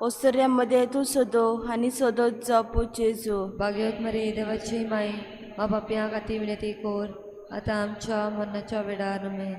ओसऱ्या मदें तूं सदो आनी सदोच जावपो जेजू. भाग्यवत मरिये देवाची माई, मा पापयां खातीर विनंती कर, आतां आमच्या मरणाच्या वेळार. आमेन.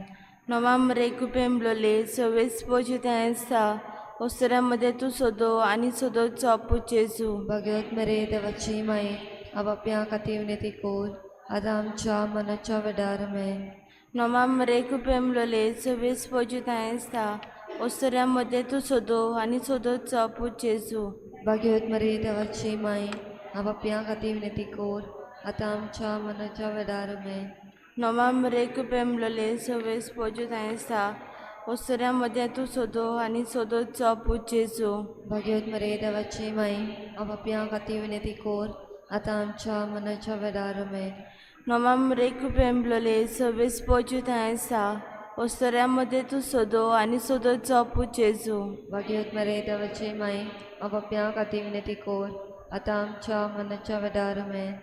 नोमा मरे कृपेन भरलोले सवेस पोजी थंय आसा, ओसऱ्या मदें तूं सदो आनी सदोच जावपो जेजू. भाग्यवत मरिये देवाची माई, मा पापयां खातीर विनंती कर, आतां आमच्या मरणाच्या वेळार. आमेन. नोमा मरे कृपेन भरलोले सवेस पोजी थंय आसा, ओसऱ्या मदें तूं सदो आनी सदोच जावपो जेजू. भाग्यवत मरिये देवाची माई, मा पापयां खातीर विनंती कर, आतां आमच्या मरणाच्या वेळार. आमेन. नोमा मरे कृपेन भरलोले सवेस पोजी थंय आसा, ओसऱ्या मदें तूं सदो आनी सदोच जावपो जेजू. भाग्यवत मरिये देवाची माई, मा पापयां खातीर विनंती कर, आतां आमच्या मरणाच्या वेळार. आमेन. नोमा मरे कृपेन भरलोले सवेस पोजी थंय आसा, ओसऱ्या मदें तूं सदो आनी सदोच जावपो जेजू. भाग्यवत मरिये देवाची माई, मा पापयां खातीर विनंती कर, आतां आमच्या मरणाच्या वेळार. आमेन.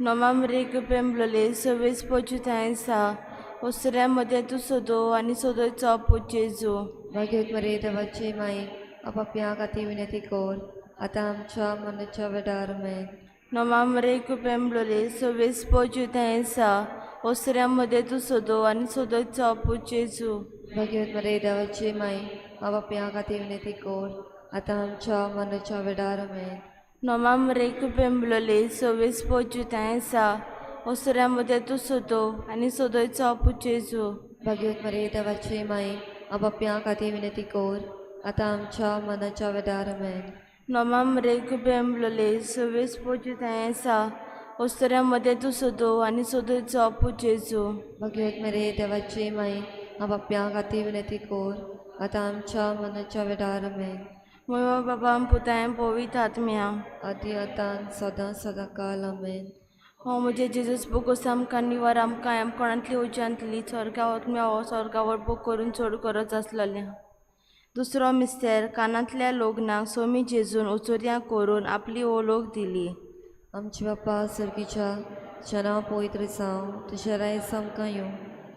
नोमा मरे कृपेन भरलोले सवेस पोजी थंय आसा, ओसऱ्या मदें तूं सदो आनी सदोच जावपो जेजू. भाग्यवत मरिये देवाची माई, मा पापयां खातीर विनंती कर, आतां आमच्या मरणाच्या वेळार. आमेन. नोमा मरे कृपेन भरलोले सवेस पोजी थंय आसा, ओसऱ्या मदें तूं सदो आनी सदोच जावपो जेजू. भाग्यवत मरिये देवाची माई, मा पापयां खातीर विनंती कर, आतां आमच्या मरणाच्या वेळार. आमेन. नोमा मरे कृपेन भरलोले सवेस पोजी थंय आसा, ओसऱ्या मदें तूं सदो आनी सदोच जावपो जेजू. भाग्यवत मरिये देवाची माई, मा पापयां खातीर विनंती कर, आतां आमच्या मरणाच्या वेळार. आमेन. नोमा मरे कृपेन भरलोले सवेस पोजी थंय आसा, ओसऱ्या मदें तूं सदो आनी सदोच जावपो जेजू. भाग्यवत मरिये देवाची माई, मा पापयां खातीर विनंती कर, आतां आमच्या मरणाच्या वेळार. आमेन. मोया बाबा पुताय पवित्र आत्म्या. आदी आतां सदां सदां काल. आमेन. हो म्हजे जेजूस बोगोस आमकां निवार, आमकां आमकोणांतली उज्यांतली स्वर्गा आत्म्या हो स्वर्गावर बोग करून चड गरज आसलेल्या. दुसरो मिस्तेर, कानांतल्या लग्नाक सोमी जेजून उचोर्या करून आपली ओलोक दिली. आमचे बापा सर्गीच्या, तुजें नांव पवित्र जावं, तुजें रायस आमकां येवं,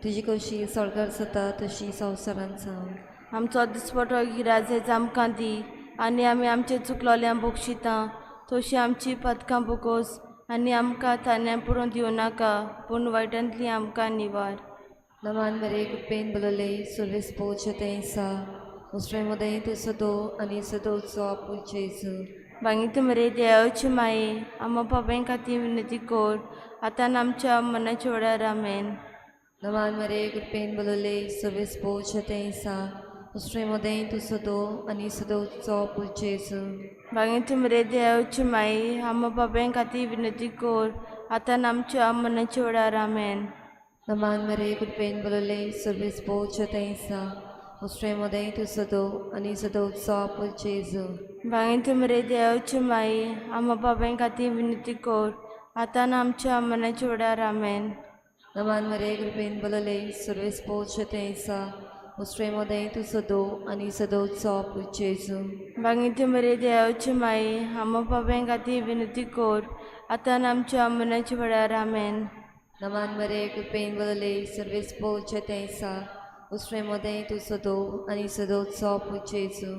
तुजी कशी स्वर्गार जाता तशी संवसारांत जावं. आमचो दिसपटो गिराज आमकां दी आनी आमी आमचे चुकलोल्या बक्षिता तशी आमची पदकां बोगोस आनी आमकां तान्या पुरोवन दिवं नाका, पूण वायटांतली आमकां निवार. नमान मरे कृपेन बोलले सुर्वेस पोच तेंसा दुसरे मदें तूं सदो आनी सदोचो आपूल जेजू. बांगीत मरे देवाची माये, आमा पापां खातीर विनंती कर, आतां आमच्या मनाच्या वेळार. आमेन. नमान मरे कृपेन बोलले सुर्वेस पोच तेंसा दुसरे मदें तूं सदो आनी सदोचो आपूल जेजू. बांगीत मरे देवाची माये, आमा पापां खातीर विनंती कर, आतां आमच्या मनाच्या वेळार. आमेन. नमान मरे कृपेन बोलले सुर्वेस पोच तेंसा दुसरे मदें तूं सदो आनी सदोचो आपूल जेजू. बांगीत मरे देवाची माये, आमा पापां खातीर विनंती कर, आतां आमच्या मनाच्या वेळार. आमेन. नमान मरे कृपेन बोलले सुर्वेस पोच तेंसा दुसरे मदें तूं सदो आनी सदोचो आपूल जेजू. बांगीत मरे देवाची माये, आमा पापां खातीर विनंती कर, आतां आमच्या मनाच्या वेळार. आमेन. नमान मरे कृपेन बोलले सुर्वेस पोच तेंसा दुसरे मदें तूं सदो आनी सदोचो आपूल जेजू.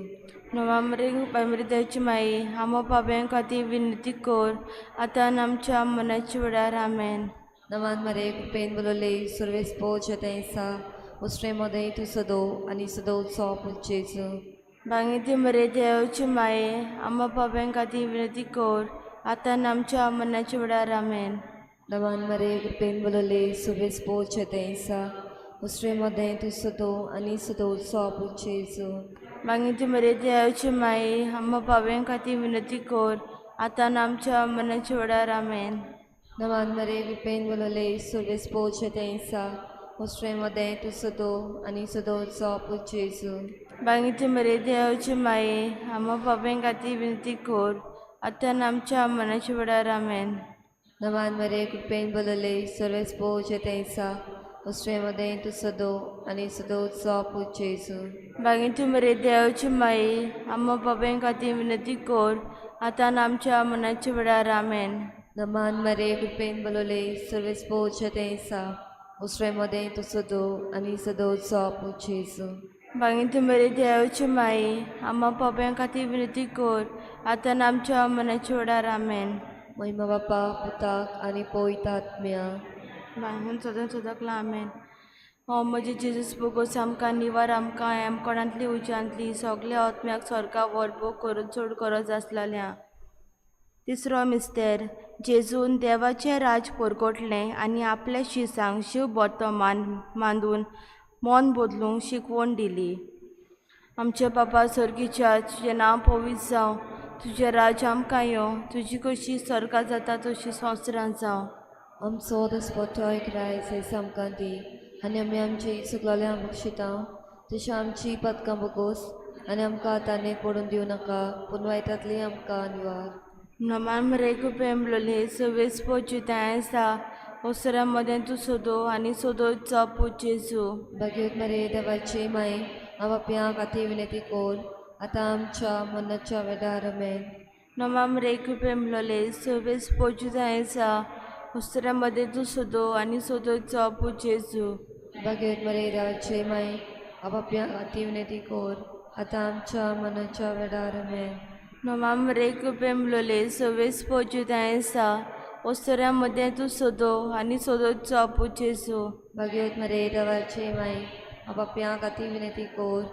नोमा मरे मरे देवाची माये, आमा पापां खातीर विनंती कर, आतां आमच्या मनाच्या वेळार. आमेन. नमान मरे कृपेन बोलले सुर्वेस पोच तेंसा दुसरे मदें तूं सदो आनी सदोचो आपूल जेजू. बांगीत मरे देवाची माये, आमा पापां खातीर विनंती कर, आतां आमच्या मनाच्या वेळार. आमेन. नमान मरे कृपेन बोलले सुर्वेस पोच तेंसा दुसरे मदें तूं सदो आनी सदोचो आपूल जेजू. बांगीत मरे देवाची माये, आमा पापां खातीर विनंती कर, आतां आमच्या मनाच्या वेळार. आमेन. नमान मरे कृपेन बोलले सुर्वेस पोच तेंसा दुसरे मदें तूं सदो आनी सदोचो आपूल जेजू. बांगीत मरे देवाची माये, आमा पापां खातीर विनंती कर, आतां आमच्या मनाच्या वेळार. आमेन. नमान मरे कृपेन बोलले सुर्वेस पोच तेंसा दुसरे मदें तूं सदो आनी सदोचो आपूल जेजू. बांगीत मरे देवाची माये, आमा पापां खातीर विनंती कर, आतां आमच्या मनाच्या वेळार. आमेन. नमान मरे कृपेन बोलले सुर्वेस पोच तेंसा दुसरे मदें तूं सदो आनी सदोचो आपूल जेजू. मागीर तुमरे देवाची माई आम्हा पाप्यां खातीर विनंती कर आतां आनी आमच्या मनाच्या वेळार आमेन. महिमा बापा पुताक आनी पवित्र आत्म्या. बांगून सदां सदांकला आमेन. हो म्हजे जेजूस बोगोस आमकां निवार आमकां एमकोणांतली उज्यांतली सगल्या आत्म्याक स्वर्गा व्हर करून चड गरज आसलेल्या. तिसरो मिस्तेर जेजून देवाचें राज परगटलें आनी आपल्या शिसांक शिव वर्तमान मांदून मन बदलूंक शिकवण दिली. आमच्या बाबा सर्गीच्या तुजें नांव पवित्र जावं, तुजें राज आमकां येवं, तुजी कशी स्वर्गां जाता तशी संवसारांत जावं. आमचो दसपटो एक रायस हें आमकां दी आनी आमी आमची चुकलोल्या बक्षिता तशी आमची पदकां बगोस आनी आमकां ताणें पडून दिवं नाका पूण वायटांतली आमकां निवार. नमान मरे कृपेमलोले सवेस पोचिताय आसा ओसऱ्या मदें तूं सोदो आनी सोदोचो पूत जेजू. भाग्यवत मरे देवाची माई आपापया खातीर विनंती कर आतां आमच्या मनाच्या वेळार आमेन. नमाम रे कृपेमलोले सवेस पोचिताय आसा ओसऱ्या मदें तूं सोदो आनी सोदोचो पूत जेजू. भाग्यवत मरे देवाची माई आपापया खातीर विनंती कर आतां आमच्या मनाच्या वेळार आमेन. नमाम रे कृपेमलोले सवेस पोचिताय आसा ओसऱ्या मदें तूं सोदो आनी सोदोचो पूत जेजू. भाग्यवत मरे देवाची माई आपापया खातीर विनंती कर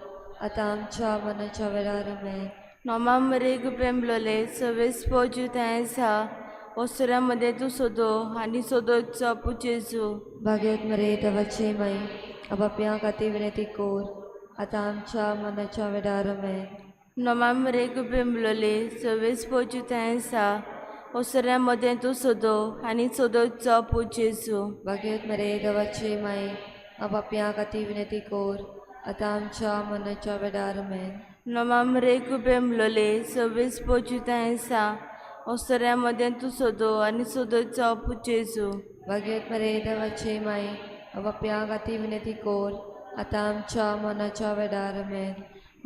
आतां आमच्या मनाच्या वेळार आमेन. नमाम रे कृपेमलोले सवेस पोचिताय आसा ओसऱ्या मदें तूं सोदो आनी सोदोचो पूत जेजू. भाग्यवत मरे देवाची माई आपापया खातीर विनंती कर आतां आमच्या मनाच्या वेळार आमेन. नमाम रे कृपेमलोले सवेस पोचिताय आसा ओसऱ्या मदें तूं सोदो आनी सोदोचो पूत जेजू. भाग्यवत मरे देवाची माई आपापया खातीर विनंती कर आतां आमच्या मनाच्या वेळार आमेन. नमाम रे कृपेमलोले सवेस पोचिताय आसा ओसऱ्या मदें तूं सोदो आनी सोदोचो पूत जेजू. भाग्यवत मरे देवाची माई आपापया खातीर विनंती कर आतां आमच्या मनाच्या वेळार आमेन.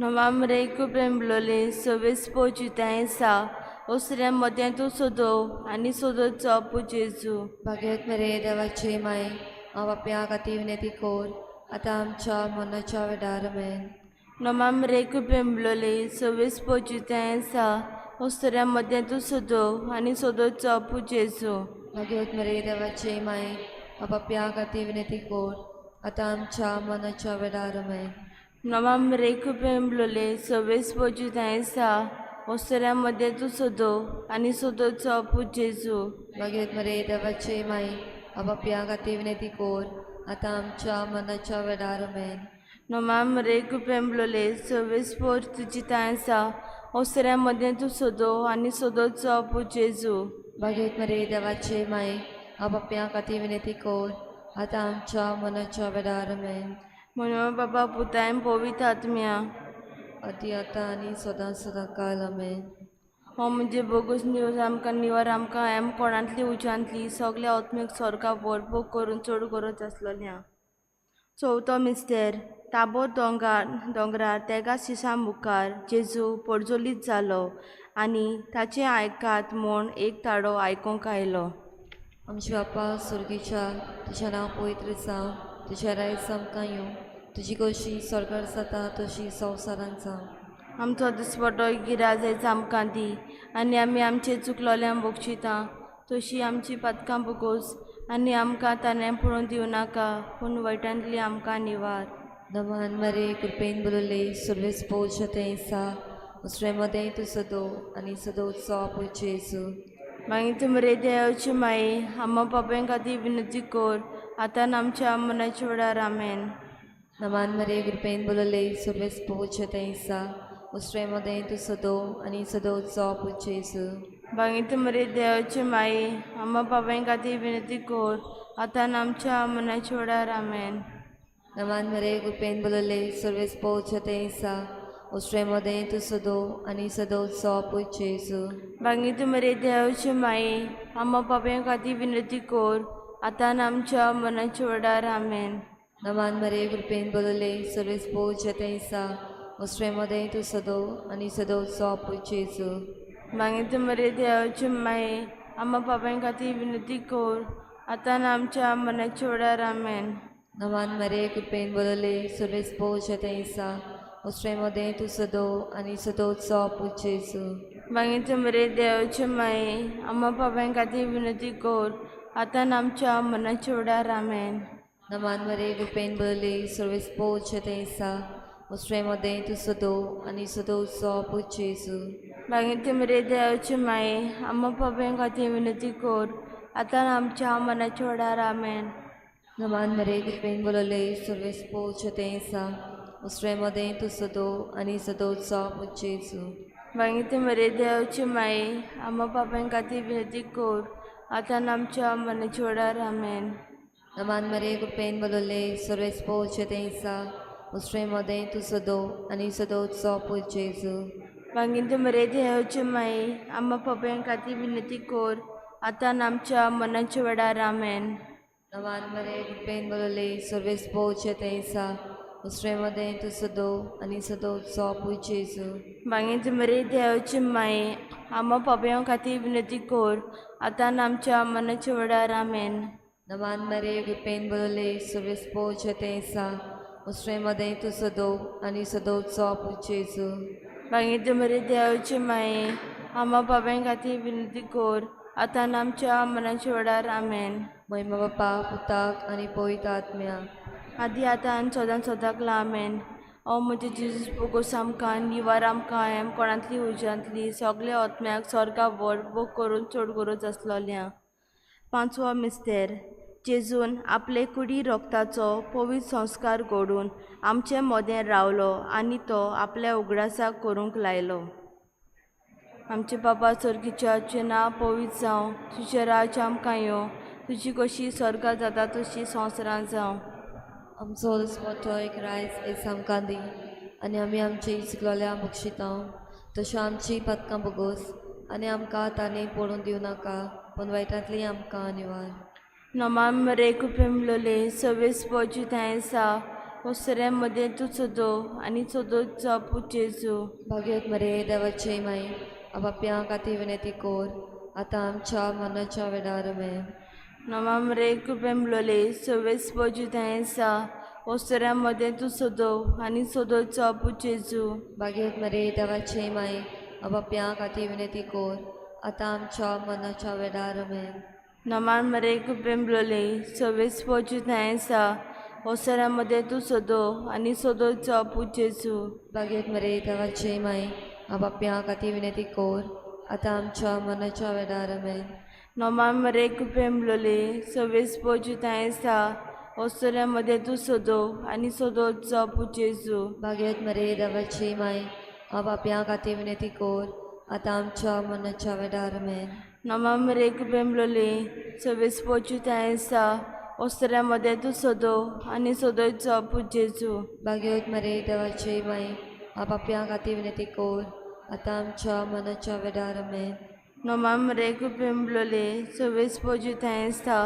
नमाम रे कृपेमलोले सवेस पोचिताय आसा ओसऱ्या मदें तूं सोदो आनी सोदोचो पूत जेजू. भाग्यवत मरे देवाची माई आपापया खातीर विनंती कर आतां आमच्या मनाच्या वेळार आमेन. नमाम रे कृपेमलोले सवेस पोचिताय आसा ओसऱ्या मदें तूं सोदो आनी सोदोचो पूत जेजू. भाग्यवत मरे देवाची माई आपापया खातीर विनंती कर आतां आमच्या मनाच्या वेळार आमेन. नमाम रे कृपेमलोले सवेस पोचिताय आसा ओसऱ्या मदें तूं सोदो आनी सोदोचो पूत जेजू. भाग्यवत मरे देवाची माई आपापया खातीर विनंती कर आतां आमच्या मनाच्या वेळार आमेन. नमाम रे कृपेमलोले सवेस पोर तुजी ताय आसा ओसऱ्या मदें तूं सोदो आनी सोदोचो पूत जेजू. भाग्यवत मरे देवाची माई आपापया खातीर विनंती कर आतां आमच्या मनाच्या वेळार आमेन. म्हणून बाबा पुताय पवित्र आत्म्या अती आतां आनी सदां सदां काल आमेन. हो म्हणजे बोगूस न्यूज आमकां निवार आमकां एम कोणांतली उज्यांतली सगल्या आत्मीक स्वर्गा व्हर करून चड गरज आसलोल्या. चवथो मिस्तेर ताबो दोंगरार तेगा शिसां मुखार जेजू परजोलीत जालो आनी ताचें आयकात म्हूण एक ताळो आयकूंक आयलो. आमच्या बापा सुर्गीच्या तुज्या नांव पवित्र जावं, तुज्या रायस आमकां येवं, तुजी कशी स्वर्गार जाता तशी संवसारांत जावं. आमचो दिसपटो गिराज आमकां दी आनी आमी आमचे चुकलोल्यांक बक्षिता तशी आमची पातकां बोगोस आनी आमकां ताणें पळोवन दिवं नाका पूण वायटांतली आमकां निवार. नमान मरे कृपेन बोलले सुर्वेस पोश सा दुसरे मदें तूं सदो आनी सदोचो पूत जेजू. मागीर तुमरे देवाची माई आम्हा पाप्यां खातीर विनंती कर आतां आमच्या मनाच्या वेळार आमेन. नमान मरे कृपेन बोलले सुर्वेस पोश सा दुसरे मदें तूं सदो आनी सदोचो पूत जेजू. मागीर तुमरे देवाची माई आम्हा पाप्यां खातीर विनंती कर आतां आमच्या मनाच्या वेळार आमेन. नमान मरे कृपेन बोलले सुर्वेस पोश सा दुसरे मदें तूं सदो आनी सदोचो पूत जेजू. मागीर तुमरे देवाची माई आम्हा पाप्यां खातीर विनंती कर आतां आमच्या मनाच्या वेळार आमेन. नमान मरे कृपेन बोलले सुर्वेस पोश सा दुसरे मदें तूं सदो आनी सदोचो पूत जेजू. मागीर तुमरे देवाची माई आम्हा पाप्यां खातीर विनंती कर आतां आमच्या मनाच्या वेळार आमेन. नमान मरे कृपेन बोलले सुर्वेस पोश सा उसरे मदें तूं सदो आनी सदोचो पूत जेजू. मागीर मरे देवाचे माये आम्हा पापां खातीर विनंती कर आतां आमच्या मनाच्या वेळार आमेन. नमान मरे कृपेन भरले सर्वेस पोवचे तें उसरे मदें तूं सदो आनी सदोचो पूत जेजू. मागीर मरे देवाचे माये आम्हा पापां खातीर विनंती कर आतां आमच्या मनाच्या वेळार आमेन. नमान मरे कृपेन भरले सर्वेस पोवचे तें उसरे मदें तूं सदो आनी सदोचो पूत जेजू. मागीर मरे देवाचे माये आम्हा पापां खातीर विनंती कर आतां आमच्या मनाच्या वेळार आमेन. नमान मरे कृपेन भरले सर्वेस पोवचे तें उसरे मदें तूं सदो आनी सदोचो पूत जेजू. मागीर मरे देवाचे माये आम्हा पापां खातीर विनंती कर आतां आमच्या मनाच्या वेळार आमेन. नमान मरे कृपेन भरले सर्वेस पोवचे तें उसरे मदें तूं सदो आनी सदोचो पूत जेजू. मागीर मरे देवाचे माये आम्हा पापां खातीर विनंती कर आतां आमच्या मनाच्या वेळार आमेन. नमान मरे कृपेन भरले सर्वेस पोवचे तें उसरे मदें तूं सदो आनी सदोचो पूत जेजू. मागीर मरे देवाचे माये आम्हा पापां खातीर विनंती कर आतां आमच्या मनाच्या वेळार आमेन. महिमा बापा पुताक आनी पवित्र आत्म्याक. आदी आतां आनी सदां सदांक आमेन. ओ म्हजे जेजूस बोगोस आमकां निवार आमकां एम कोणांतली उज्यांतली सगल्या आत्म्याक स्वर्गा व्हर बोग करून चड गरज आसलोल्या. पांचवो मिस्तेर जेजून आपले कुडी रोगताचो पवित्र संस्कार घडून आमचे मदें रावलो आनी तो आपल्या उगडासाक करूंक लायलो. आमचे बाबा सर्गीच्या तुजें नांव पवित्र जावं, तुजें राज्य आमकां येवं, तुजी कशी स्वर्गात जाता तशी संवसारांत जावं. आमचो दिसपट्टो एक रायस आयज आमकां दी आनी आमी आमची चुकलोल्या बक्षिता तशें आमची पदकां बोगोस आनी आमकां तांणी पडून दिवं नाका पूण वायटांतली आमकां निवार. नमाम मरे कृपेमलोले सवेस पोजी थंय आसा वसऱ्या मदें तूं सदो आनी सदोचो पूत जेजू. भाग्यवत मरे देवाचे माई आपाप्यां खातीर विनंती कोर आतां आमच्या मरणाच्या वेळार आमेन. नमाम रे कृपेमलोले सवेस पोजी थंय आसा वसऱ्या मदें तूं सदो आनी सदोचो पूत जेजू. भाग्यवत मरे देवाचे माई आपाप्यां खातीर विनंती कोर आतां आमच्या मरणाच्या वेळार आमेन. नमान मरे कृपेमलोले सवेस पोजी थंय आसा वसऱ्या मदें तूं सदो आनी सदोचो पूत जेजू. भाग्यवत मरे देवाचे माई आपाप्यां खातीर विनंती कोर आतां आमच्या मरणाच्या वेळार आमेन. नमाम मरे कृपेमलोले सवेस पोजी थंय आसा वसऱ्या मदें तूं सदो आनी सदोचो पूत जेजू. भाग्यवत मरे देवाची माई आपाप्यां खातीर विनंती कोर आतां आमच्या मरणाच्या वेळार आमेन. नमाम मरे कृपेमलोले सवेस पोजी थंय आसा वसऱ्या मदें तूं सदो आनी सदोचो पूत जेजू. भाग्यवत मरे देवाची माई आपाप्यां खातीर विनंती कोर आतां आमच्या मरणाच्या वेळार आमेन. नमाम मरे कृपेमलोले सवेस पोजी थंय आसा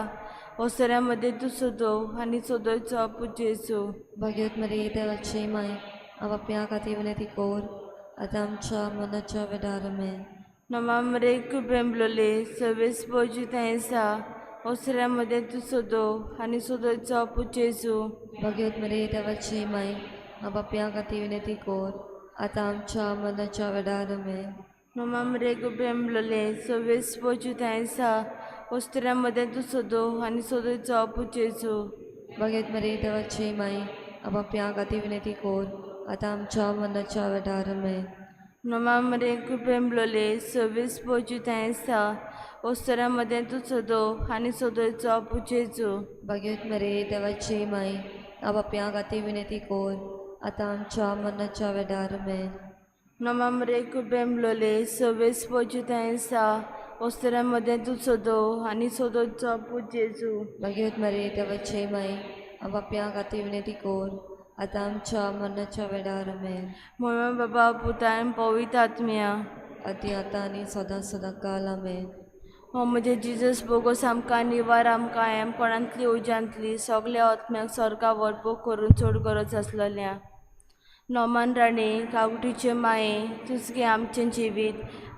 वसऱ्या मदें तूं सदो आनी सदोचो पूत जेजू. भाग्यवत मरे देवाची माई आपाप्यां खातीर विनंती कोर आतां आमच्या मरणाच्या वेळार आमेन. नमाम मरे कृपेमलोले सवेस पोजी थंय आसा वसऱ्या मदें तूं सदो आनी सदोचो पूत जेजू. भाग्यवत मरे देवाची माई आपाप्यां खातीर विनंती कोर आतां आमच्या मरणाच्या वेळार आमेन. नमाम रे कृपेमलोले सवेस पोजी थंय आसा वसऱ्या मदें तूं सदो आनी सदोचो पूत जेजू. भाग्यवत मरे देवाची माई आपाप्यां खातीर विनंती कोर आतां आमच्या मरणाच्या वेळार आमेन. नमाम रे कृपेमलोले सवेस पोजी थंय आसा वसऱ्या मदें तूं सदो आनी सदोचो पूत जेजू. भाग्यवत मरे देवाची माई आपाप्यां खातीर विनंती कोर आतां आमच्या मरणाच्या वेळार आमेन. नमाम रे कृपेमलोले सवेस पोजी थंय आसा वसऱ्या मदें तूं सदो आनी सदोचो पूत जेजू. भाग्यवत मरे देवाची माई आपाप्यां खातीर विनंती कोर आतां आमच्या मरणाच्या वेळार आमेन. मोहिमा बाबा पुतान पवित्र आत्म्या. आदी आतां आनी सदां सदां काल आमेन. हो म्हजे जिजस बोगोस आमकां निवार आमकां एम कोणांतली उज्यांतली सगल्या आत्म्याक स्वर्गा व्हर करून चड गरज आसलोल्या. नोमान राणे काकुटीचे माये तुजगे आमचें जिवीत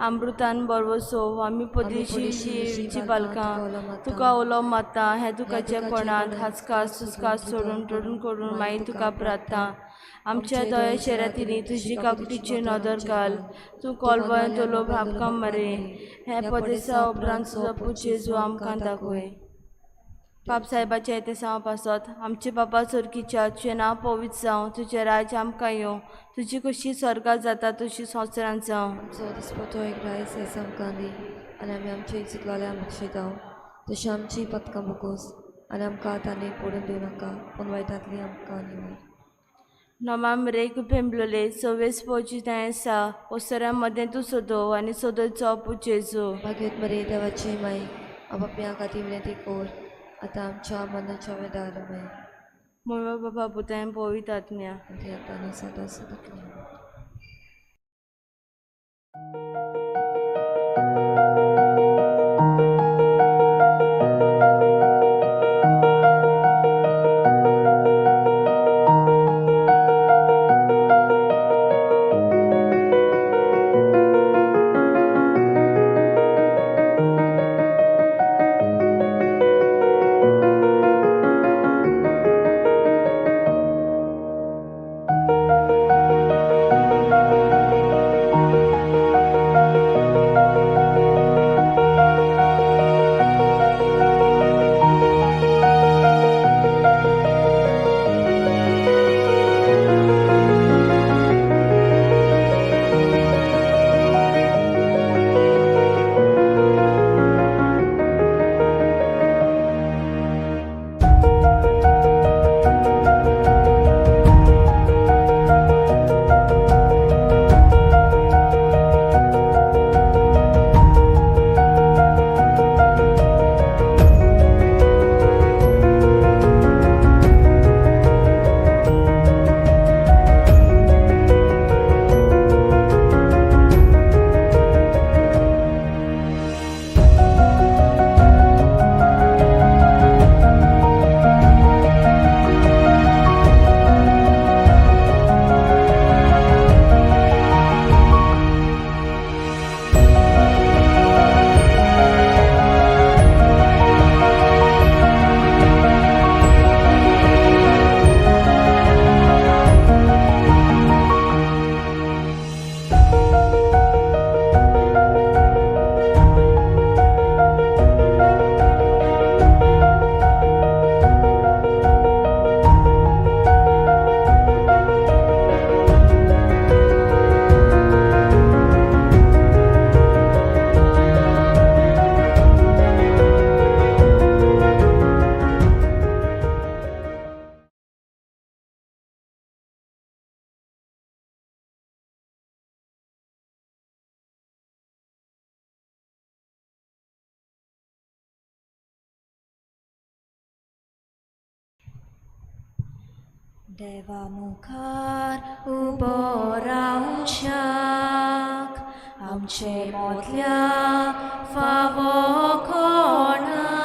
अमृतान बरवसो आमी पदेशी पालकां तुका उलो मारता ह्या दुखाच्या कोणांत हासकास सुसकास सोडून टोडून करून मागीर तुका प्रार्थना. आमच्या दोळे शेरातिनी तुजी काकुटीची नदर घाल. तूं कोलवयांतलो भापकाम मरे हें पदेसा उपरांत तुजो पूत जेजू आमकां दाखय. पाप साहेबाच्या तेसांव पासत आमचे बाबा सोरकीच्या तुजें नांव पवित्र जावं, तुजें राज्य आमकां येवं, तुजी कशी स्वर्गात जाता तशी संवसारांत जावं. आमचो दिसपटो एक रायस आयज आमकां दी आनी आमी आमची चुकलोल्या बक्षिता तशी आमची पदकां बकोस आनी आमकां तांणी पडून दिवं नाका पूण वायटांतली आमकां निवार. नमाम रे कुपेंबलोले सवेस पोची आसा ओसऱ्या मदें तूं सोदो आनी सोदोचो पूत जेजू. भाग्यवत मरे देवाची माई आपापल्या खातीर विनंती कर आतां आमच्या मनाच्या वेदार माई. मुळो बाबा पुताय पवित्र आत्म्या. आनी आतां सदां सदां. देवा मुखार उबो रावच्याक आमचे मोदल्या फावो कोणाक,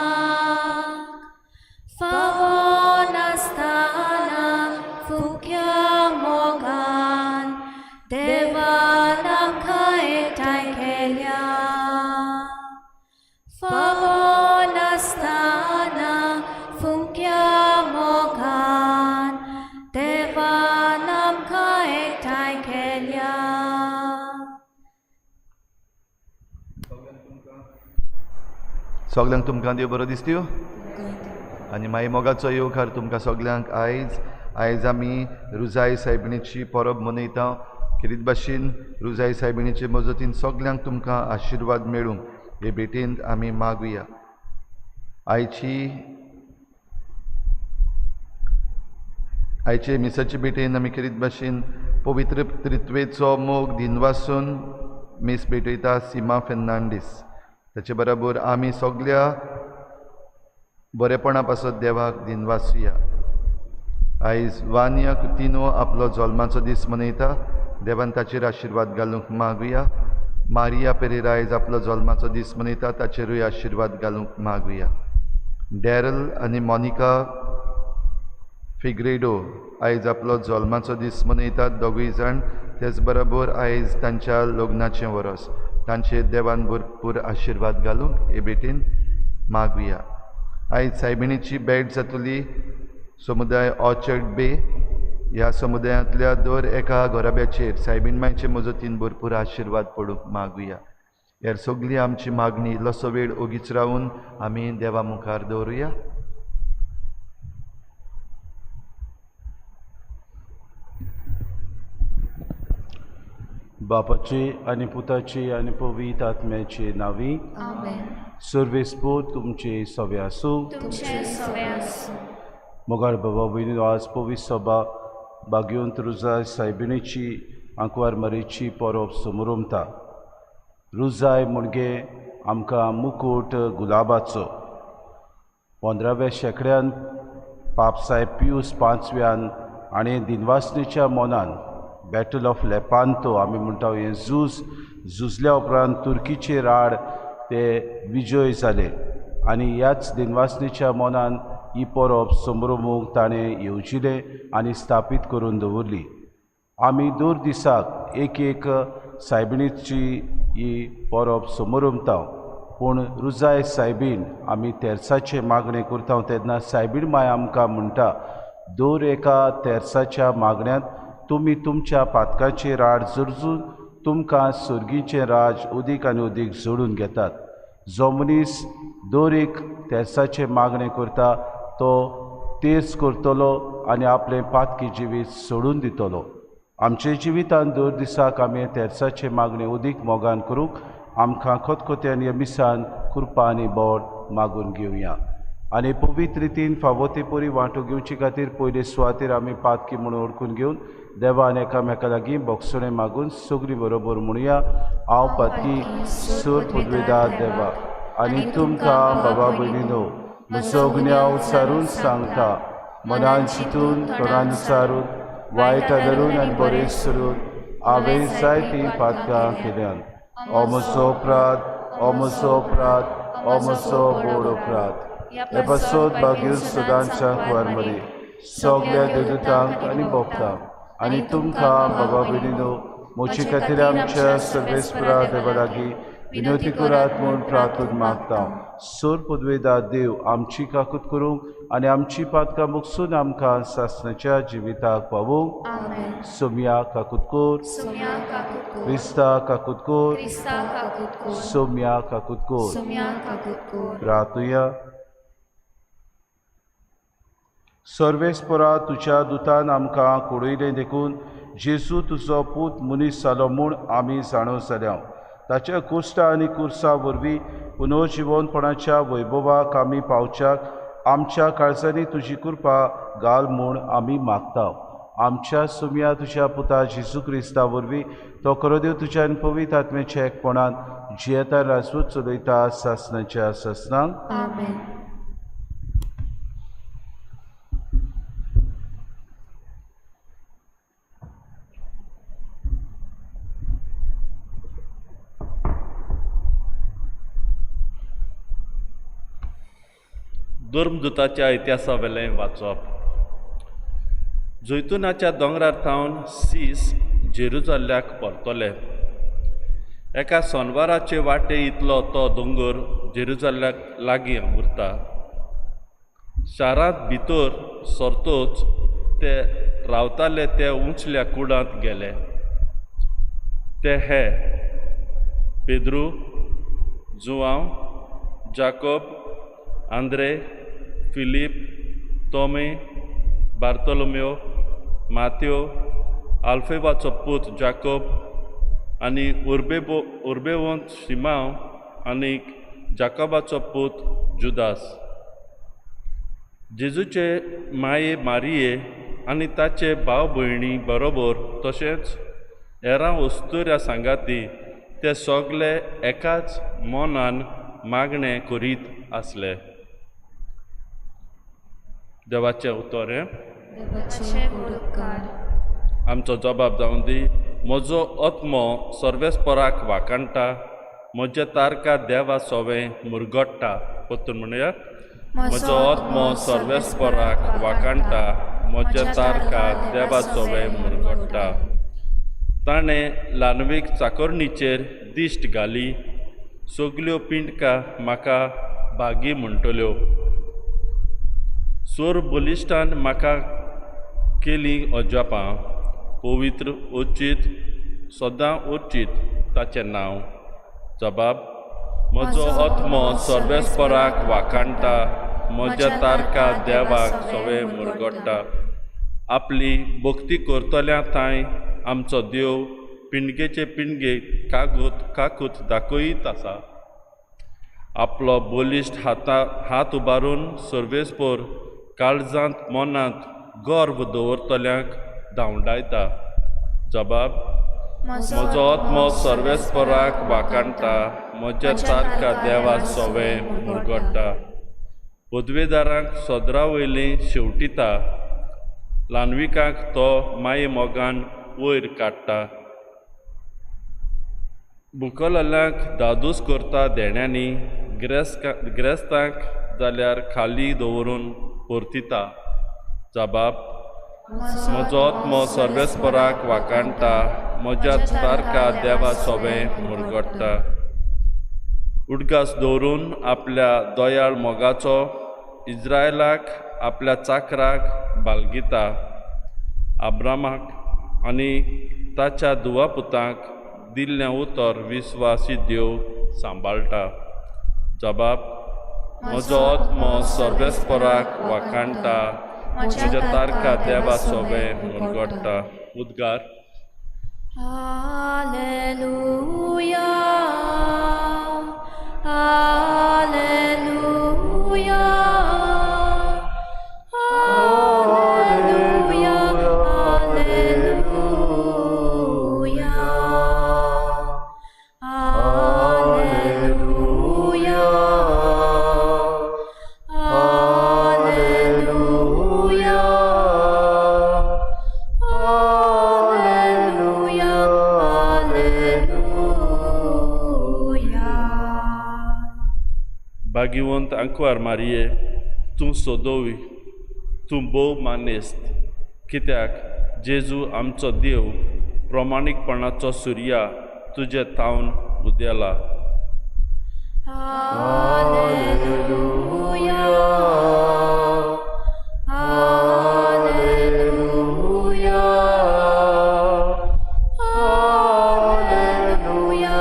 फावो नासतना फुक्या मोगान देवान आमकां एकठांय केल्या. फावो नासतना फुक्या मोगान देवान आमकां एकठांय केल्या. सगल्यांक तुमकां देव बरो दिसत्यो आनी माई मोगाचो येवकार तुमकां सगल्यांक. आयज आयज आमी रुजाय सायबिणीची परब मनयता. खेरीत भाशेन रुजाय सायबिणीचे मजतीन सगल्यांक तुमकां आशिर्वाद मेळूंक हे भेटेंत आमी मागुया. आयचे मिसाचे भेटेन आमी खेरीत भाशेन पवित्र त्रित्वेचो मोग दिनवासून मीस भेटयता सीमा फेर्नांडीस. ताचे बरोबर आमी सगल्या बरेपणा पासत देवाक दिनवासुया. आयज वानिया कुतिनो आपलो जल्माचो दीस मनयता. देवान ताचेर आशिर्वाद घालूंक मागुया. मारिया पेरेरा आयज आपलो जल्माचो दीस मनयता, ताचेरूय आशिर्वाद घालूंक मागुया. डॅरल आनी मोनिका फिग्रेडो आयज आपलो जल्माचो दीस मनयतात दोगूय जाण. तेच बरोबर आयज तांच्या लग्नाचें वरस, तांचेर देवान भरपूर आशिर्वाद घालूंक हे भेटेन मागुया. आयज सायबिणीची भेट जातली समुदाय ऑर्चर्ड बे ह्या समुदायांतल्या दर एका घराब्याचेर सायबीण मायचे मजतीन भरपूर आशिर्वाद पडूंक मागुया. हेर सगळी आमची मागणी इल्लोसो वेळ ओगीच रावून आमी देवा मुखार दवरुया. बापाचे आनी पुताचे आनी पवित्र आत्म्याचे नांवी आमेन. सर्वेस्पोर तुमचे सवे आसूं. तुमचे सवे आसूं. मोगाळ बाबा भयणीनो, आज पवित्र सभा बागेवंत रुजाय सायबिणीची आंकवार मरेची परब समरमता. रुजाय म्हणजे आमकां मुकूट गुलाबाचो. 15व्या शेंकड्यान पापसाय पियूस पांचव्यान आनी दिनवासनेच्या मनान बॅटल ऑफ लेपांतो आमी म्हणटा हें झूज झुजल्या उपरांत तुर्कीचे राड ते विजय जाले आनी ह्याच दिनवासनेच्या मनान ही परब संभ्रमूंक ताणें येवजिलें आनी स्थापीत करून दवरली. आमी दर दिसाक एक एक सायबिणीची ही परब समरमता, पूण रुजाय सायबीण आमी तेर्साचें मागणें करता तेन्ना सायबीण माय आमकां म्हणटा, दर एका तेर्साच्या मागण्यांत तुमी तुमच्या पातकाचें राड जरजून तुमकां सर्गीचें राज अदीक आनी अदीक जोडून घेतात. जो मनीस दर एक तेर्साचें मागणें करता तो तेर्स करतलो आनी आपलें पातकी जिवीत सोडून दितलो. आमच्या जिवितांत दर दिसाक आमी तेर्साचें मागणें अदीक मोगान करूंक आमकां खतखत्यान ह्या मिसान कृपा आनी बोड मागून घेवया. आनी पवित्र रितीन फावो ते परी वांटो घेवचे खातीर पयले सुवातेर आमी पातकी म्हणून वळखून घेवन देवान एकामेका लागीं बोगसणें मागून सगळीं बरोबर म्हणुया, हांव पातकी सोर पुदवेदार देवा आनी तुमकां बाबा भयणीनो म्हजो गुन्यांव सारून सांगता, मनान चिंतून तोंडान सारून वायट धरून आनी बरें सरून हांवें जायतीं पातकां केल्यान. ओ म्हजो अपराध, ओ म्हजो अपराध, ओ म्हजो व्हड अपराध. हे पासत बागीर सदांच्या कुवारमरी सगळ्या देवदूतांक आनी भोगतांक आनी तुमकां बाबा भयणीनो म्हजे खातीर आमच्या सर्वेस्परा देवा लागीं विनवती करात म्हूण प्रार्थना मागता. सोर पदवेदार देव आमची काकूत करूंक आनी आमची पातकां मुकसून आमकां सासणाच्या जिविताक पावोवंक. सोम्या काकूत कोर, क्रिस्ता काकूत कोर, सोम्या काकूत कोर. प्रार्थुया. सर्वेस्परा तुज्या दुतान आमकां कुडयलें देखून जेजू तुजो पूत मनीस जालो म्हूण आमी जाणव जाल्या. ताच्या कुश्टा आनी कुर्सा वरवीं पुनर्जिवनपणाच्या वैभवाक आमी पावच्याक आमच्या काळजांनी तुजी कृपा घाल म्हूण आमी मागता. आमच्या सुम्या तुज्या पुता जेजू क्रिस्ता वरवीं तो खरो देव तुज्या आनी पवित्र आत्म्याच्या एकपणान जियेता राजवट चलयता सासणाच्या सासणाक. आमेन. धर्मदूताच्या इतिहासावेलें वाचप. जैतुनाच्या दोंगरार थावन सीस जेरुजाल्याक परतले. एका सोनवाराचे वाटे इतलो तो दोंगर जेरुजाल्याक लागीं उरता. शारांत भितर सरतोच ते रावताले ते उंचल्या कुडांत गेले. ते हे पेद्रू, जुआंव, जाकोब, आंद्रे, फिलीप, तोमे, बार्तोलोम्यो, मात्यो, आल्फेवाचो पूत जाकोब आनी उर्बेवंत शिमांव आनी जाकोबाचो पूत जुदास. जेजूचे माये मारिये आनी ताचे भाव भयणी बरोबर तशेंच हेरां वस्तुऱ्या सांगाती ते सगळे एकाच मनान मागणें करीत आसले. देवाचें उतर हें. आमचो जबाब जावन दी. म्हजो आत्मो सर्वेस्पराक वाखाणटा, म्हज्या तारका देवा सोवें मुरगट्टा. परतून म्हणुया, म्हजो आत्मो सर्वेस्पराक वाखाणटा, म्हज्या तारका देवा सोवें मुरगट्टा. ताणें ल्हानवीक चाकोरणीचेर दिश्ट घाली, सगल्यो पिंडका म्हाका भागी म्हणटल्यो. सोर बलिश्टान म्हाका केली अजापां पवित्र उचीत सदां उचीत ताचें नांव. जबाब म्हजो आत्मो सर्वेस्पराक वाखाणटा, म्हज्या तारका देवाक सवे मुरगोडटा. आपली भक्ती करतल्या थांय आमचो देव पिंडगेचे पिंडगे कागूत काकूत दाखयत आसा. आपलो बलिश्ट हात उबारून सर्वेस्पर काळजांत मनांत गर्व दवरतल्यांक धांवडायता. जबाब म्हजो आत्मो सर्वेस्पराक वाखाणटा, म्हज्या तारका देवा सोवे मुरगोडटा. पदवेदारांक सदरा वयली शेवटिता, ल्हानविकांक तो माये मोगान वयर काडटा. बुकलल्यांक दादूस करता देण्यांनी, ग्रेस्तांक जाल्यार खाली दवरून परतिता. जबाब म्हजो आत्मो सर्वेस्पराक वाखाणटा, म्हज्या तारका देवा सोवे मुरगोडटा. उडगास दवरून आपल्या दयाळ मोगाचो इज्रायलाक आपल्या चाकराक बालगिता. आब्रामाक आनी ताच्या दुवा पुतांक दिल्लें उतर विस्वासी देव सांबाळटा. जबाब म्हजो आत्मो सर्वेस्पराक वाखाणटा, म्हज्या तारका देवा सोवे मुरगोडटा. उद्गार. Alleluia, Alleluia, Alleluia, Alleluia, Alleluia, Alleluia, Alleluia, Alleluia. भाग्यवंत आंकवार मारिये, तूं सोदोवी, तूं भोव मानेस्त, कित्याक जेजू आमचो देव प्रमाणीकपणाचो सुर्या तुजे थावन उदेला. Alleluia, Alleluia, Alleluia, Alleluia,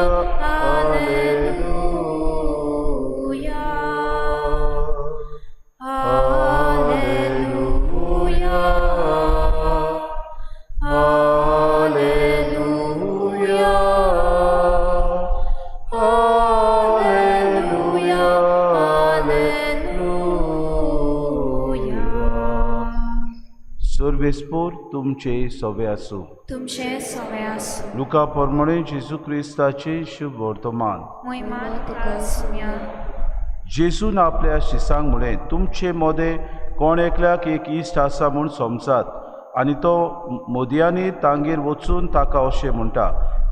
Alleluia, Alleluia, Alleluia, Alleluia. सर्वेस्पोर तुमचे सोवे आसूं. तुमचे सवे आसूं. लुका प्रमाणे जेजू क्रिस्ताचे शुभ वर्तमान. मोहिमा तुका सुम्या. जेजून आपल्या शिसांक म्हळें, तुमचे मदें कोण एकल्याक एक इश्ट आसा म्हूण समजात आनी तो मोदयांनी तांगेर वचून ताका अशें म्हणटा,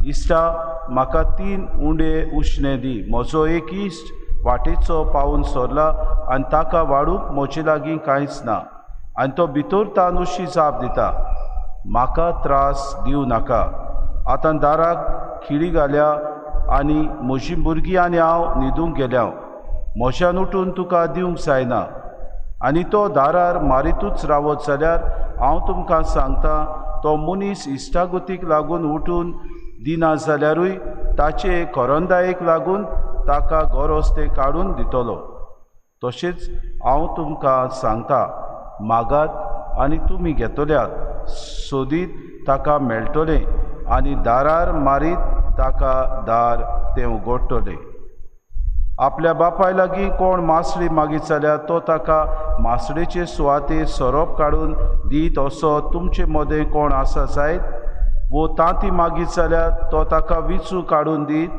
इश्टा म्हाका 3 उंडे उश्णे दी, म्हजो एक इश्ट वाटेचो पावून सरला आनी ताका वाडूंक म्हजे लागीं कांयच ना. आनी तो भितर तान अशी जाप दिता, म्हाका त्रास दिवं नाका, आतां दाराक खिळी घाल्या आनी म्हजी भुरगीं आनी हांव न्हिदूंक गेल्या, म्हज्यान उठून तुका दिवंक जायना. आनी तो दारार मारितूच रावत जाल्यार हांव तुमकां सांगता, तो मनीस इश्टागतीक लागून उठून दिना जाल्यारूय ताचे करंदायेक लागून ताका गरज तें काडून दितलो. तशेंच हांव तुमकां सांगता, मागात आनी तुमी घेतल्यात, सोदीत ताका मेळटलें आनी दारार मारीत ताका दार तें उगडटलें. आपल्या बापाय लागीं कोण मासळी मागीत जाल्यार तो ताका मासळेचे सुवातेर सोरोप काडून दीत असो तुमचे मदें कोण आसा जायत? वो तांती मागीत जाल्यार तो ताका विंचू काडून दीत?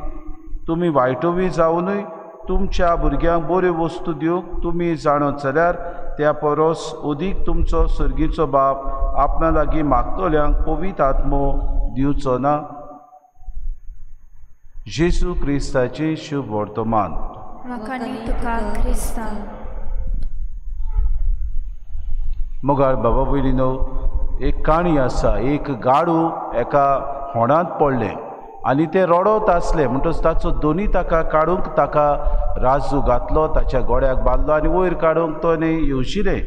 तुमी वायटोवी जावनूय तुमच्या भुरग्यांक बऱ्यो वस्तू दिवंक तुमी जाणत जाल्यार त्या परस अदीक तुमचो सर्गीचो बाप आपणा लागीं मागतल्यांक पवित्र आत्मो दिवचो ना. जेजू क्रिस्ताचें शुभ वर्तमान. वाखाणी तुका क्रिस्ता. मोगाळ बाबा भयणीनो, एक काणी आसा. एक गाडू एका होणांत पडलें आनी तें रडत आसलें. म्हणटच ताचो दोनी ताका काडूंक ताका राजू घातलो, ताच्या गोड्याक बांदलो आनी वयर काडूंक तो न्ही येवशिलें.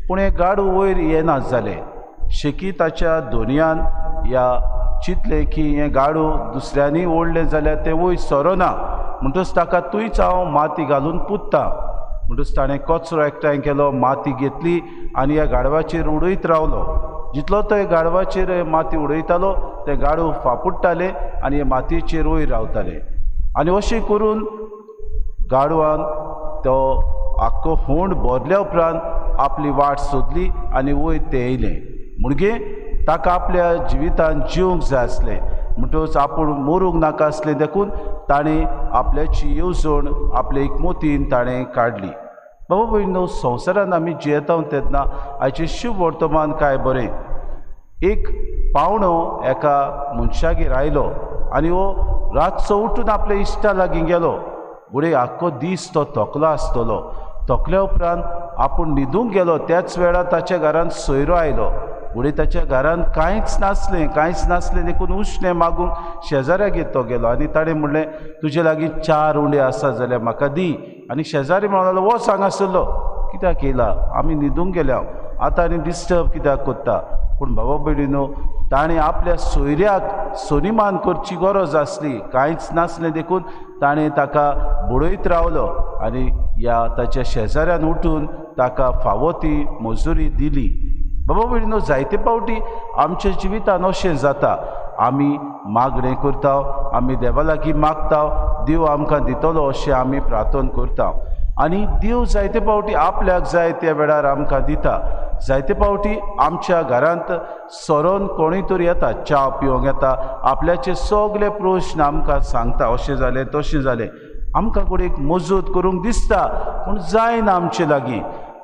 पूण हें गाडू वयर येना जालें. शेकी ताच्या दोनयान ह्या चिंतलें की हें गाडू दुसऱ्यांनी ओडलें जाल्यार तें वयर सरोना, म्हणटच ताका थंयच हांव माती घालून पुत्ता. म्हणटच ताणें कचरो एकठांय केलो, माती घेतली आनी ह्या गाडवाचेर उडयत रावलो. जितलो तो गाडवाचेर माती उडयतालो तें गाडू फापुडटालें आनी हे मातयेचेर वयर रावतालें. आनी अशें करून गाडवान तो आख्खो होंड भरल्या उपरांत आपली वाट सोदली आनी वयर तें येयलें. म्हणगे ताका आपल्या जिवितान जिवंक जाय आसलें, म्हणटकच आपूण मरूंक नाका आसलें, देखून ताणें आपल्याची येवजण आपले एकमोतीन ताणें काडली. बाबा भयणो, संवसारान आमी जियेता तेन्ना आयचें शुभ वर्तमान काय बरें. एक पावणो एका मनशागेर आयलो आनी हो रातचो उठून आपल्या इश्टा लागीं गेलो. फुडें आख्खो दीस तो थकलो आसतलो. थकल्या उपरांत आपूण न्हिदूंक गेलो त्याच वेळार ताच्या घरांत सोयरो आयलो. फुडें ताच्या घरांत कांयच नासलें, कांयच नासलें देखून उश्णें मागूंक शेजाऱ्यागेर तो गेलो आनी ताणें म्हणलें, तुजे लागीं 4 उंडे आसा जाल्यार म्हाका दी. आनी शेजारी म्हणूंक लागलो, वच हांगासरलो, कित्याक येयला, आमी न्हिदूंक गेल्या, आतां आनी डिस्टर्ब कित्याक करता. पूण बाबा भयणीनो, ताणें आपल्या सोयऱ्याक सन्मान करची गरज आसली, कांयच नासलें देखून ताणें ताका बडयत रावलो आनी ह्या ताच्या शेजाऱ्यान उठून ताका फावो ती मजुरी दिली. बाबा भयणीनो, जायते फावटी आमच्या जिवितान अशें जाता, आमी मागणें करता, आमी देवा लागीं मागता, देव आमकां दितलो अशें आमी प्रार्थना करता आनी देव जायते फावटी आपल्याक जाय त्या वेळार आमकां दिता. जायते फावटी आमच्या घरांत सरोन कोणूय तरी येता, च्या पिवंक येता, आपल्याचे सगळे प्रश्न आमकां सांगता, अशें जालें तशें जालें, आमकां कोण एक मजत करूंक दिसता पूण जायना आमचे लागीं.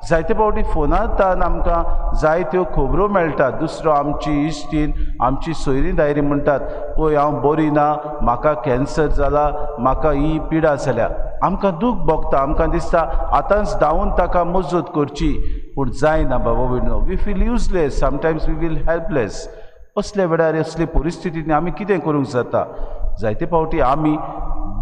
जायते फावटी फोनांतल्यान आमकां जायत्यो खबरो मेळटात. दुसरो आमची इश्टीन, आमची सोयरी दायरी म्हणटात, पळय हांव बरी ना, म्हाका कॅन्सर जाला, म्हाका ही पिडा जाल्या. आमकां दूख भोगता, आमकां दिसता आतांच धांवून ताका मजत करची, पूण जायना बाबा भयणो. We feel useless, sometimes we feel helpless. असल्या वेळार असले परिस्थितीन आमी कितें करूंक जाता? जायते फावटी आमी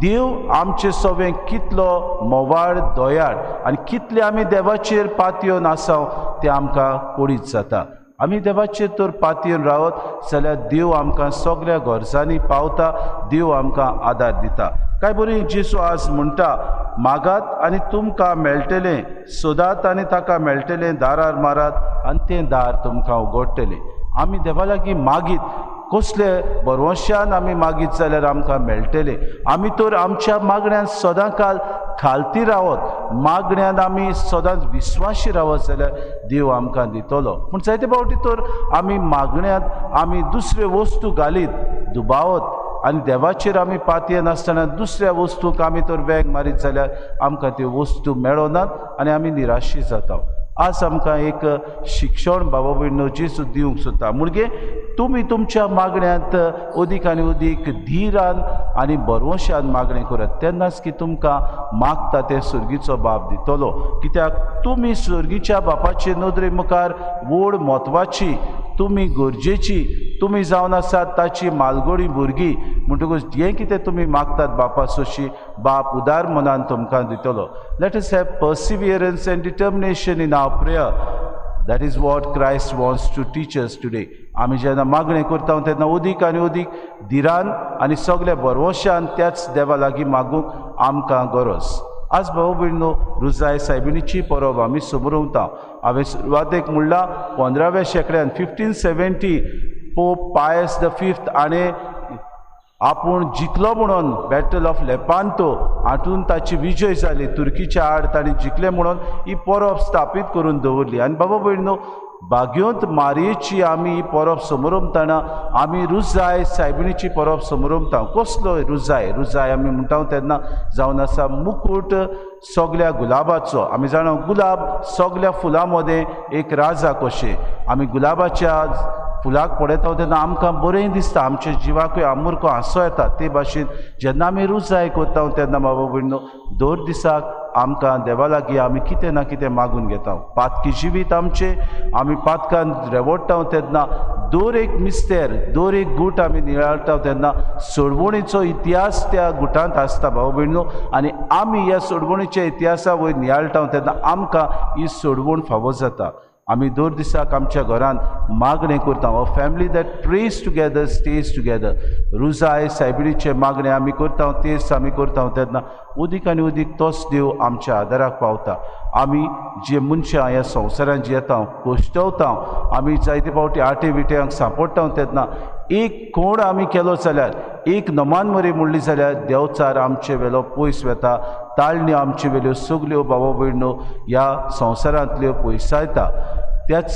देव आमचे सवें कितलो मोवाळ दयाळ आनी कितले आमी देवाचेर पातयेवन आसा तें आमकां कळीत जाता. आमी देवाचेर तर पातयेवन रावत जाल्यार देव आमकां सगळ्या गरजांनी पावता, देव आमकां आदार दिता. काय बरी जेजू आज म्हणटा, मागात आनी तुमकां मेळटलें, सोदात आनी ताका मेळटलें, दारार मारात आनी तें दार तुमकां उगडटलें. आमी देवा लागीं मागीत कसले भरवंशान आमी मागीत जाल्यार आमकां मेळटलें. आमी तर आमच्या मागण्यान सदां काल खालती रावत, मागण्यान आमी सदांच विस्वाशी रावत जाल्यार देव आमकां दितलो. पूण जायते फावटी तर आमी मागण्यांत आमी दुसऱ्यो वस्तू घालीत दुबावत आनी देवाचेर आमी पातयेनासतना दुसऱ्या वस्तूक आमी तर वेंग मारीत जाल्यार आमकां त्यो वस्तू मेळनात आनी आमी निराशी जाता. आज आमकां एक शिक्षण बाबा भयणो जेजू दिवंक सोदता. म्हणजे तुमी तुमच्या मागण्यांत अदीक आनी अदीक धिरान आनी भरवंशान मागणें करात, तेन्नाच की तुमकां मागता तें सर्गीचो बाप दितलो. कित्याक तुमी सर्गीच्या बापाचे नदरे मुखार व्हड म्हत्वाची, तुमी गरजेची, तुमी जावन आसात ताची मालगोडी भुरगीं. म्हणटकूच जें कितें तुमी मागतात बापा सोशी, बाप उदार मनान तुमकां दितलो. Let us have perseverance and determination in our prayer. That is what Christ wants to teach us today. आमी जेन्ना मागणें करता तेन्ना अदीक आनी अदीक धिरान आनी सगल्या भरवंशान त्याच देवा लागीं मागूंक आमकां गरज. आज भाऊ भयणो, रुजाय सायबिणीची परब आमी समरोवता. हांवें सुरवातेक म्हणलां, 15व्या शेंकड्यान 1570 पोप पायस the fifth हाणें आपूण जिखलो म्हणून बॅटल ऑफ लेपांतो हातून ताची विजय जाली, तुर्कीच्या आड ताणें जिखलें म्हणून ही परब स्थापीत करून दवरली. आनी बाबा भयणो, बाग्योंत मारयेची आमी ही परब समरमतना आमी रुजाय सायबिणीची परब समरमता. कसलो रुजाय? रुजाय आमी म्हणटा तेन्ना जावन आसा मुकूट सगल्या गुलाबाचो. आमी जाणा गुलाब सगल्या फुलां मदें एक राजा कशें. आमी गुलाबाच्या फुलाक पळयता तेन्ना आमकां बरें दिसता, आमच्या जिवाकूय आमुरको हांसो येता. ते भाशेन जेन्ना आमी रुजाय करता तेन्ना बाबा भयणो, दर दिसाक आमकां देवा लागीं आमी कितें ना कितें मागून घेता. पातकी जिवीत आमचें, आमी पातकान रेवडटा तेन्ना दर एक मिस्तेर, दर एक गूट आमी नियाळटा तेन्ना सोडवणीचो इतिहास त्या गुटांत आसता भाव भयणो. आनी आमी ह्या सोडवणीच्या इतिहासा वयर नियाळटा तेन्ना आमकां ही सोडवण फावो जाता. आमी दर दिसाक आमच्या घरांत मागणें करता. A family that prays together stays together. रुजाय सायबिणीचें मागणें आमी करता, तेच आमी करता तेन्ना उदीक आनी उदीक तोच देव आमच्या आदाराक पावता. आमी जे मनशां ह्या संवसारांत जियेता, कश्टवता, आमी जायते फावटी आटे विट्यांक सांपडटा तेन्ना एक कोण आमी केलो जाल्यार, एक नमान मरी म्हणली जाल्यार देवचार आमचे वेलो पयस वेता, ताळण्यो आमचे वेल्यो सगल्यो बाबा भयणो ह्या संवसारांतल्यो पयसायता. त्याच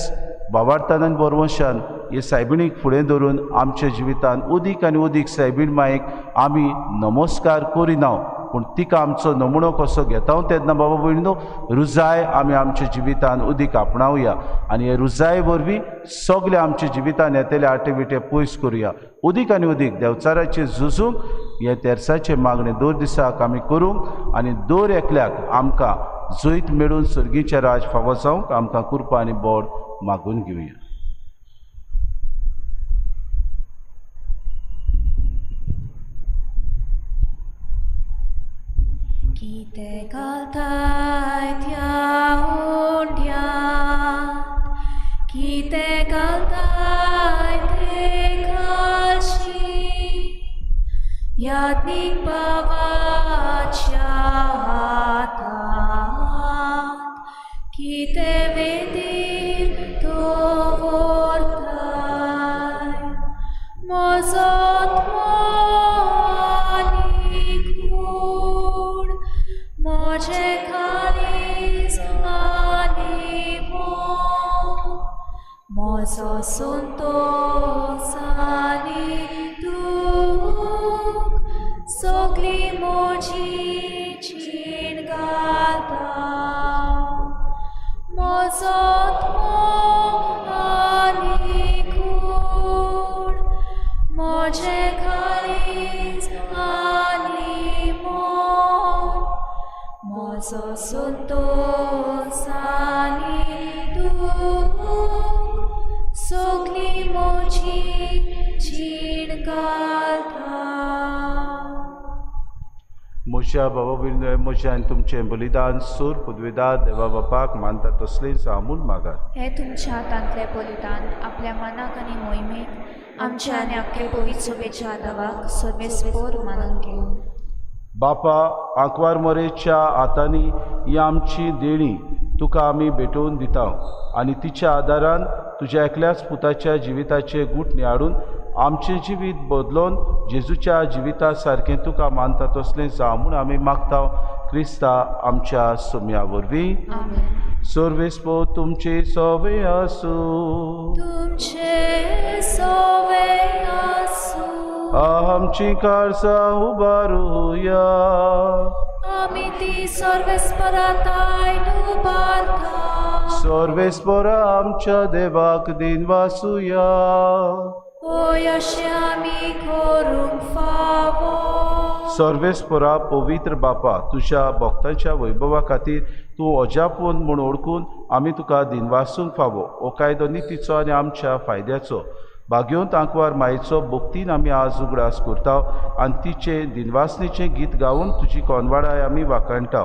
बाबार्थान आनी बरवंशान हे सायबिणीक फुडें धरून आमच्या जिवितान उदीक आनी उदीक सायबीण मायेक आमी नमस्कार करिना, पूण तिका आमचो नमुनो कसो घेता तेन्ना बाबा भयणो रुजाय आमी आमच्या जिवितान उदीक आपणावया आनी हे रुजाय वरवीं सगळे आमच्या जिवितान येतले आटे विटे पयस करुया. उदीक आनी उदीक देवचाराचें झुजूंक हे तेरसाचें मागणें दर दिसाक आमी करूंक आनी दर एकल्याक आमकां जैत मेळून सर्गीचें राज फावो जावंक आमकां कृपा आनी बोड मागून घेवया. कितें घालताय त्या उंड्यांत, कितें घालताय ते घालशी, यादनीक बाबाच्या हातांत कितें वेदीर दवरताय, म्हजो आनी कूड, म्हजें काळीज आनी मन, म्हजो संतोस आनी दूख, सगली म्हजी जीण घालता, म्हजो आनी कूड, म्हजें काळीज आनी मन, म्हजो संतोस आनी दूख, सगली म्हजी जीण घालता. म्हज्या बाबा भयणीनो, म्हजें आनी तुमचें बलिदान सूर पुदविदार देवा बापाक मानता तसलें जावं म्हूण मागात. हें तुमच्या हातांतलें बलिदान आपल्या मनाक आनी मोहिमेक आमच्या आनी आख्खे पवित्र सभेच्या आदावाक सर्वेस्पोर मानून घेवं. बापा, आंकवार मोरेच्या हातांनी ही आमची देणी तुका आमी भेटोवन दिता आनी तिच्या आदारान तुज्या एकल्याच पुताच्या जिविताचे गूट निहाळून आमचें जिवीत बदलोन जेजूच्या जिविता सारकें तुका मानता तसलें जावं म्हूण आमी मागता क्रिस्ता आमच्या सोम्या वरवीं. सर्वेस्पोर तुमचे सोवे आसूं. तुमचे सोवे आसूं. आमची काळजां उबारुया. आमी ती सर्वेस्पराताय उबारता. सर्वेस्पोरा आमच्या देवाक दिनवासुया. होय अशें आमी करूंक फावो. सर्वेस्पोरा पवित्र बापा, तुज्या भक्तांच्या वैभवा खातीर तूं अजापून म्हूण ओळखून आमी तुका दिनवासूंक फावो. हो कायदो नितीचो आनी आमच्या फायद्याचो. भाग्योंत आंकवार मायेचो भक्तीन आमी आज उगडास करता आनी तिचें दिनवासणेचें गीत गावन तुजी कोनवाडाय आमी वाखाणटा.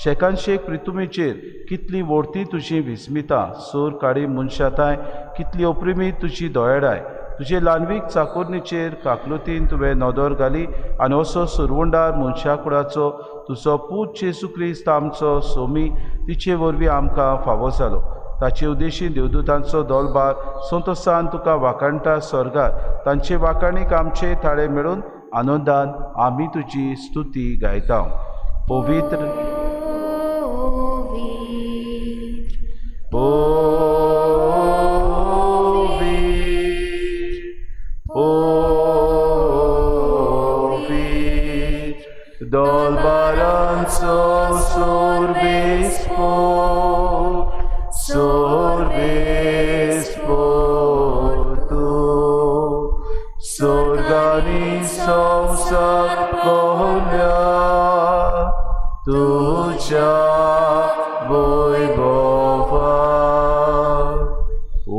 शेकान शेक प्रितुमेचेर कितली वोडती तुजी विस्मिता, सोर काडी मनशाताय कितली अप्रिमी तुजी दोयेडाय. तुजे ल्हानवीक चाकोरणीचेर काकलुतीन तुवें नदर घाली आनी असो सुरवंडार मनशाकुडाचो तुजो पूत जेजू क्रिस्त आमचो सोमी तिचे वरवीं आमकां फावो जालो. ताचे उद्देशी देवदूतांचो दोलबार संतोसान तुका वाखाणटा स्वर्गार. तांचे वाखाणीक आमचे थाळे मेळून आनंदान आमी तुजी स्तुती गायता. पवित्र पवित्र दोलबारांचो सोर्वेस्पोर सोर्वेस्पोर तूं स्वर्गानी संवसार पळोवया तुज्या वैभवान.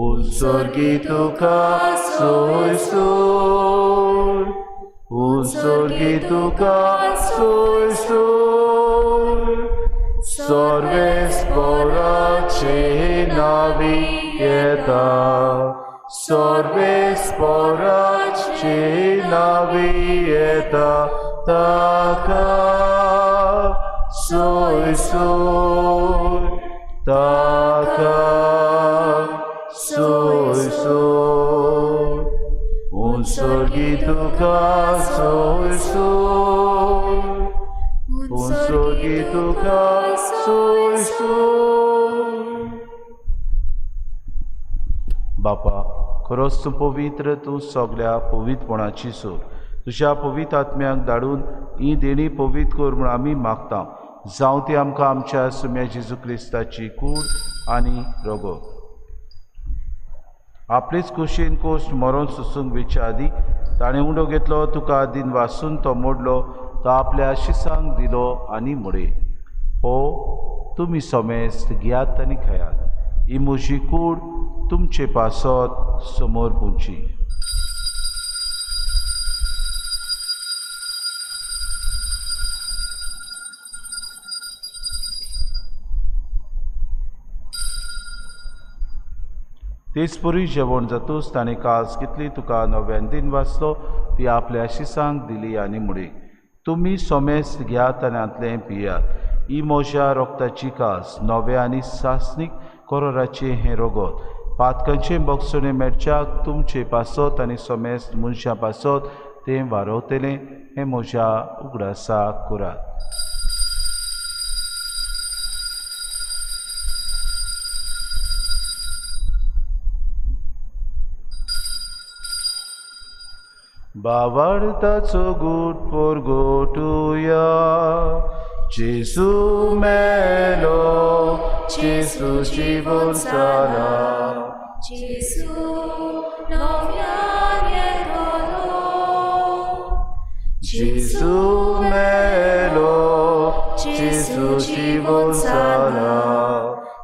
उत्सर्गी तुका सोयसूर, उत्सर्गी तुका सोयसूर, सर्वेस्पोराचे नावी ताका सोय सोय ताका सोय सोय उंसोगी तुका सोय सोय उंसोगी तुका सोय सोय. बापा खरोच तूं पवित्र, तूं सगळ्या पवित्रपणाची सोर. तुज्या पवित्र आत्म्याक धाडून ही देणी पवित्र कर म्हूण आमी मागता. जावं ती आमकां आमच्या सुम्या जेजू क्रिस्ताची कूड आनी रगत. आपलेच कुशीन कोश्ट मरोन सोसूंक वेच्या आदीं ताणें उंडो घेतलो, तुका दिन वासून तो मोडलो, तो आपल्या शिसांक दिलो आनी म्हळें, हो तुमी समेस्त घेयात आनी खेयात, ही म्हजी कूड तुमचे पासत समोर पुंची. तेच परी जेवण जातूच ताणें कास घेतली, तुका नव्यान दिन वाचलो, ती आपल्या शिसांक दिली आनी म्हळें, तुमी समेस्त घेयात आनी हांतलें पियात, ही म्हज्या रोगताची कास, नव्या आनी सासणीक कोरोराचें हें रगत, पातकांचें बक्षणें मेळच्याक तुमचे पासत आनी समेस्त मनशां पासत तें वारवतलें, हें म्हज्या उगडासाक करात. बावार्थाचो गूट पोरगोटुया, जेजू मेलो, जेजू जिवन जाला, जेजू नव्यान येतलो, जेजू मेलो, जेजू जिवन जाला,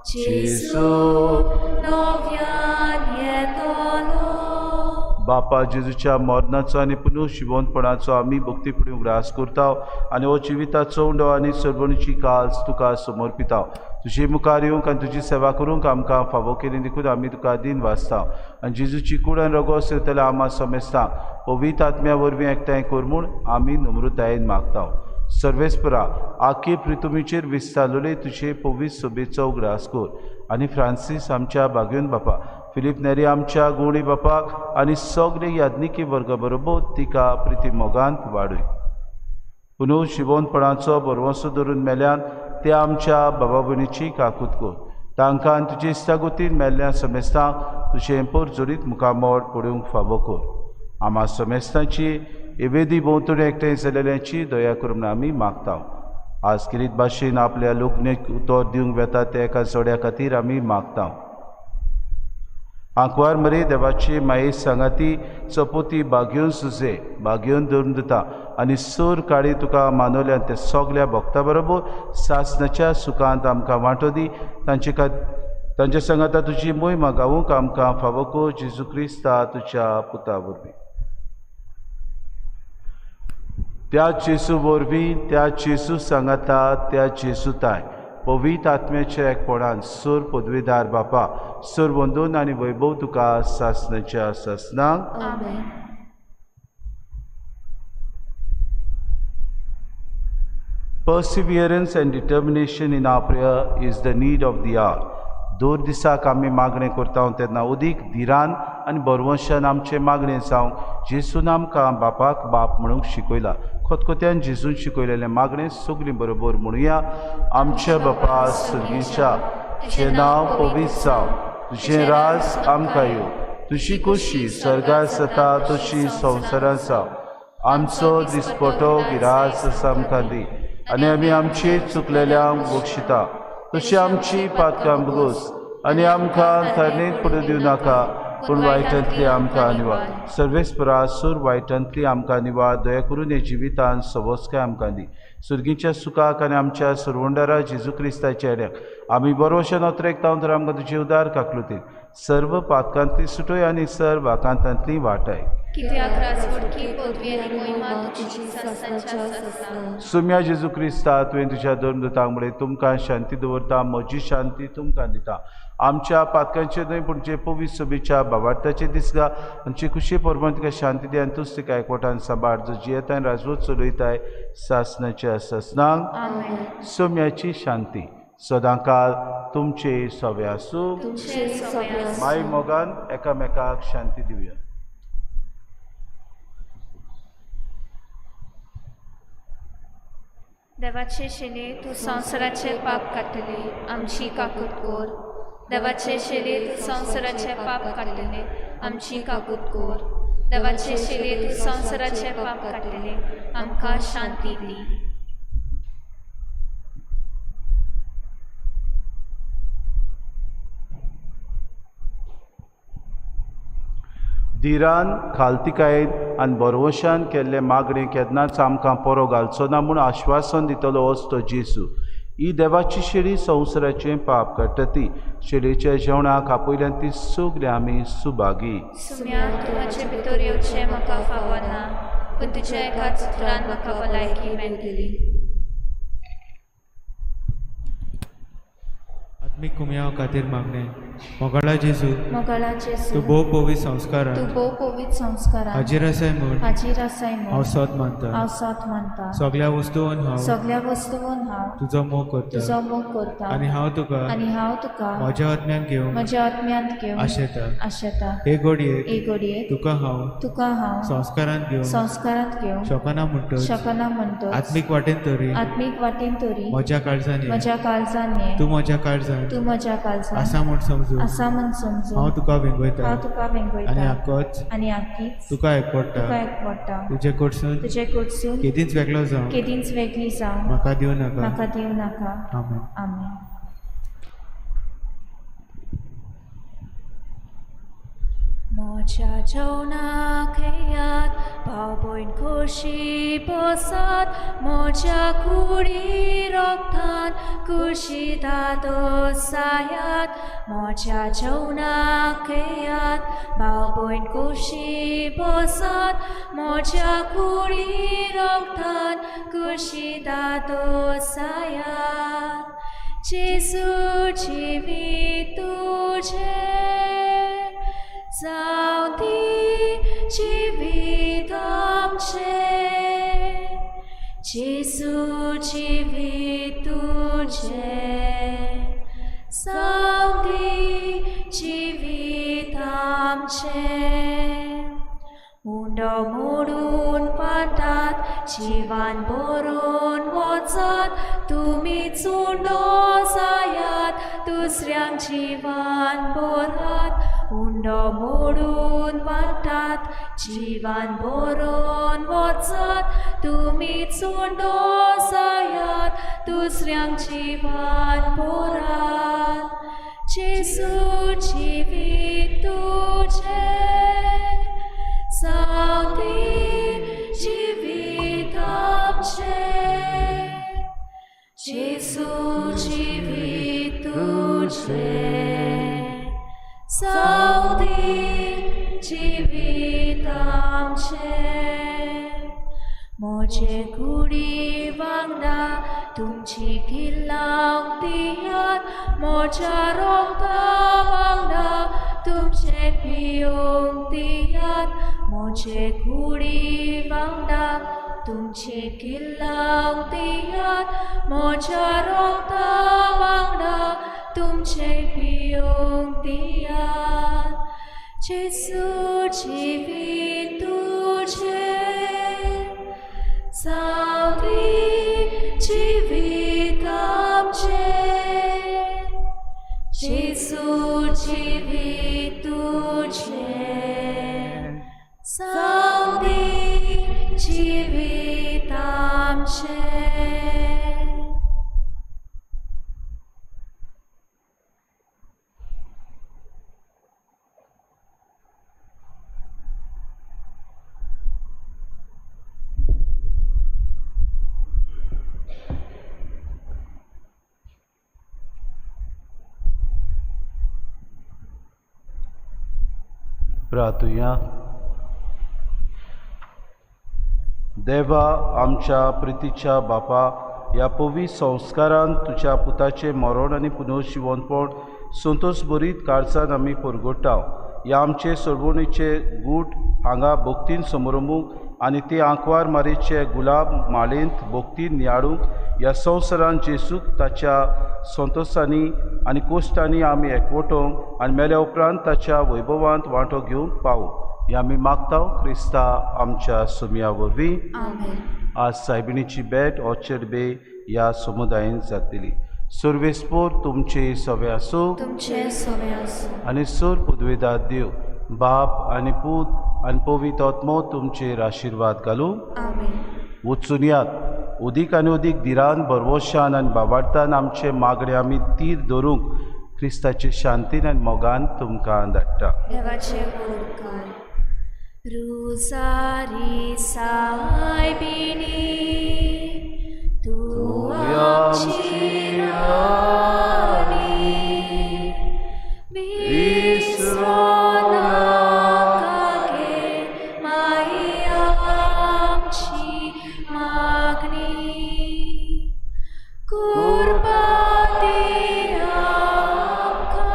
जेजू नव्यान येतलो. बापा जेजूच्या मरणाचो आनी पुनू शिवोनपणाचो आमी भक्तीफुडें उगडास करता आनी हो जिविताचो उंडो आनी सरवणीची काज तुका समर्पिता. तुजे मुखार येवंक आनी तुजी सेवा करूंक आमकां फावो केली देखून आमी तुका दिन वाचता आनी जेजूची कूड आनी रगत सेवतल्या आमा समेस्ता पवित्र आत्म्या वरवीं एकठांय कर म्हूण आमी नम्रतायेन मागता. सर्वेस्परा आखे प्रितुमीचेर विस्तारलेले तुजे पवित्र सोबेचो उगडास कर आनी फ्रांसीस आमच्या बागेवन बापा, फिलीप नेरी आमच्या गुणी बापाक आनी सगळे याज्ञिकी वर्गा बरोबर तिका प्रिती मोगांत वाडय. पुनू शिवोनपणाचो बरवंसो धरून मेल्यान ते आमच्या बाबा भयणीची काकूत कर, तांकां आनी तुजे इश्टागतीन मेल्ल्या समेस्तांक तुजें पोरजोरीत मुखामळ पळोवंक फावो कर. आमा समेस्तांची एवेदी भोंवतणी एकठांय जाल्ल्यांची दया करून म्हूण आमी मागता. आज किरीत भाशेन आपल्या लोकनेक उतर दिवंक वेता त्या एका जोड्या खातीर आमी मागता. आंकवार मरे देवाची माये सांगाती चपोती बागेवन सुजे बागेवन धरून दिता आनी सूर काळी तुका मानवल्यान ते सगल्या भक्ता बरोबर सासणाच्या सुखांत आमकां वांटो दी. तांचे सांगाता तुजी मोहिमा गावूंक आमकां फावो कर, जेजू क्रिस्ता तुज्या पुता वरवीं. त्या जेजू वरवीं, त्या जेजू सांगाता, त्या जेजू ताय पवित्र आत्म्याच्या एकपणान सूर पदवीदार बापा, सूर वंदून आनी वैभव तुका सासणाच्या सासणाक. आमेन. Perseverance and determination in our prayer is the need of the hour. दोन दिसाक आमी मागणें करता तेन्ना अदीक धिरान आनी बरवंशान आमचें मागणें जावंक जेजून आमकां बापाक बाप म्हणूंक शिकयला. खतखत्यान जेजून शिकयलेलें मागणें सगळीं बरोबर म्हणुया. आमच्या बापा सर्गीच्या, तुजें नांव पवित्र जावं, तुजें राज आमकां येवं, तुजी खोशी सर्गार जाता तशी संवसारांत जावं. आमचो दिसपटो गिरास आमकां दी आनी आमी आमचे चुकलेल्यांक बक्षिता तशी आमची पातकां बगोस आनी आमकां थरणीत पडूं दिवं नाका, पूण वायटांतली आमकां निवार. सर्वेस्परा सूर वायटांतली आमकां निवार. दया करून हे जिवितान सवस्काय आमकां दी. सुर्गीच्या सुखाक आनी आमच्या सुरवंडारा जेजू क्रिस्ताच्या येण्याक आमी बरोवशें नोत्रेक तर आमकां तुजे उदार काकलुतीन सर्व पातकांतली सुटय आनी सर्व आकांतांतली वाटाय. कित्याक राजवटकी पदवी आनी मोहिमा तुजी सासणाच्या सासणाक. सुम्या जेजू क्रिस्ता, तुवें तुज्या धर्मदूतांक म्हळें, तुमकां शांती दवरता, म्हजी शांती तुमकां दिता. आमच्या पातकांचे न्हय पूण जे पवित्र सभेच्या भावार्थाचे दिसला आमचे खुशे परमाण तुका शांती दी आनी तूच तिका एकवटान सांबाळ, जो जियेताय आनी राजवट चलयताय सासणाच्या सासणाक. आमेन. सोम्याची शांती सदांकाळ तुमचे सवे आसूं. तुमचे सवे आसूं. माय मोगान एकामेकाक शांती दिवया. देवाचे शेले तूं संवसाराचे पाप काडटली, आमची काकूत कोर. देवाचे शेले तूं संवसाराचे पाप काडटले, आमची काकूत कोर. देवाचे शेले तूं संवसाराचे पाप काडटले, आमकां शांती दी. धिरान खालतिकायेन आनी भरवंशान केल्ले मागणें केन्नाच आमकां पोरो घालचो ना म्हूण आश्वासन दितलो असतो जेजू. ही देवाची शेळी संवसाराचें पाप काडटा ती शेळयेच्या जेवणाक आपयल्यान ती सगळीं आमी सुभागी. सुम्या, तूं म्हजे भितर येवचें म्हाका फावना, पूण तुज्या एकाच उतरान म्हाका भलायकी मेळटली. आत्मीक कुमयाव खातीर मागणें. मोगाळा जेजू, मोगाळा जेजू, तूं भोव पवित्र संस्कारान, तूं भोव पवित्र संस्कारान हाजीर आसाय म्हूण, हाजीर आसाय म्हूण हांव सत मानता. हांव सत मानता. सगळ्या वस्तून हांव, सगळ्या वस्तून हांव तुजो मोग करता, तुजो मोग करता. आनी हांव तुका, आनी हांव तुका म्हज्या आत्म्यान घेवंक, म्हज्या आत्म्यांत घेवंक आशेता. आशेता. हे घडयेक, हे घडयेक तुका हांव, तुका हांव संस्कारांत घेवंक, संस्कारांत घेवंक शकना म्हणटच, शकना म्हणटच, आत्मीक वाटेन तरी, आत्मीक वाटेन तरी म्हज्या काळजान ये. म्हज्या काळजान ये. तूं म्हज्या काळजान, तूं म्हज्या काळजान आसा म्हूण समजून, आसा म्हूण समजून हांव तुका वेंगयता, हांव तुका वेंगयता. आनी आकोच, आनी आकीच तुका एकवटा, तुका एकवटा. तुजे कडसून, तुजे कडसून केदींच वेगळो जावं, केदींच वेगळी जावं म्हाका दिवं नाका. म्हाका दिवं नाका. आमेन. आमेन. म्हज्या जेवणाक येयात, भाव भयण खोशी बसात, म्हज्या कुडी रोगतान खुशी दादोसायात. म्हज्या जेवणाक येयात, भाव भयण खोशी बसात, म्हज्या कुडी रोगतान खुशी दादोसायात. जेजू जिवीत तुजें जावं दी जिवीत आमचें, जेजू जिवीत तुजें जावं दी जिवीत आमचें. उंडो मोडून पाटात, जिवान बरोवन वचात, तुमीच उंडो जायात, दुसऱ्यांक जिवान बरात. उंडो मोडून वाटात, जिवान बरोवन वचात, तुमीच उंडो जायात, दुसऱ्यांक जिवान बरात. जेजू जिवीत तुजें जावं दी जिवीत आमचें, जेजू जिवीत तुजें जावं दी जिवीत आमचें. म्हजे कुडी वांगडा तुमची किल्लांक दियात, म्हज्या रोगता वांगडा तुमचे पियोंक दियात. म्हजे कुडी वांगडा तुमचे किल्लांक दियात, म्हज्या रोगता वांगडा तुमचे पियोंक दियात. जेजू जिवीत तुजें जावं दी जिवीत आमचें, जेजू जिवीत तुजें जावं दी जिवीत आमचें. प्रार्थुया. देवा आमच्या प्रितीच्या बापा, ह्या पवित्र संस्कारान तुज्या पुताचें मरण आनी पुनर्जिवनपण संतोश भरीत काळजान आमी परगटाव. ह्या आमचे सोडवणीचे गूट हांगा भक्तीन समरमूंक आनी ते आंकवार मारीचे गुलाब माळेंत भक्तीन नियाळूंक ह्या संवसारान जेसूक ताच्या संतोसांनी आनी कोश्टांनी आमी एकवटोवंक आनी मेल्या उपरांत ताच्या वैभवांत वांटो घेवंक पावूं, हे आमी मागता क्रिस्ता आमच्या सुमया वरवीं. आमेन. आज सायबिणीची भेट ऑर्चर्ड बे ह्या समुदायेंत जातली. सर्वेस्पोर तुमचे सवे आसूं. तुमचे सवे आसूं. आनी सोर पुदवेदार देव बाप आनी पूत आनी पवित्र आत्मो तुमचेर आशिर्वाद घालूं. आमेन. वचून यात उदीक आनी उदीक धिरान भरवशान आनी बाबार्थान आमचे मागणे आमी तीर धरूंक क्रिस्ताचे शांतीन आनी मोगान तुमकां धाडटा. देवाचे उपकार. रुजारी सायबिणी तूं आमची राणी, विसरो नाका गे माई आमची मागणी, कृपा दी आमकां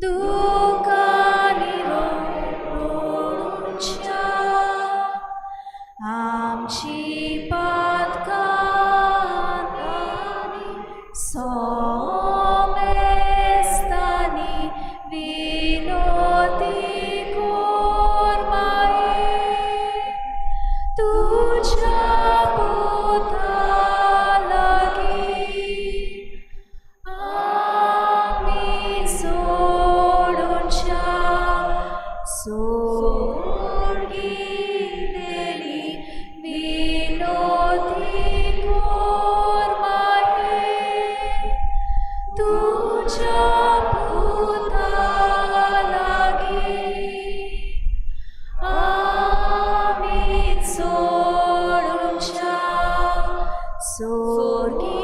दुकांनी रडूच्या, आमची पातकां आनी सोमेस्तांनी विनोती कोर माये, तुज्या पुता लागीं आमी जोडूच्या सोर्गिंतली विनोती कोर माये, तुज्या पुता लागीं आमी जोडूच्या सोर्गिंतली.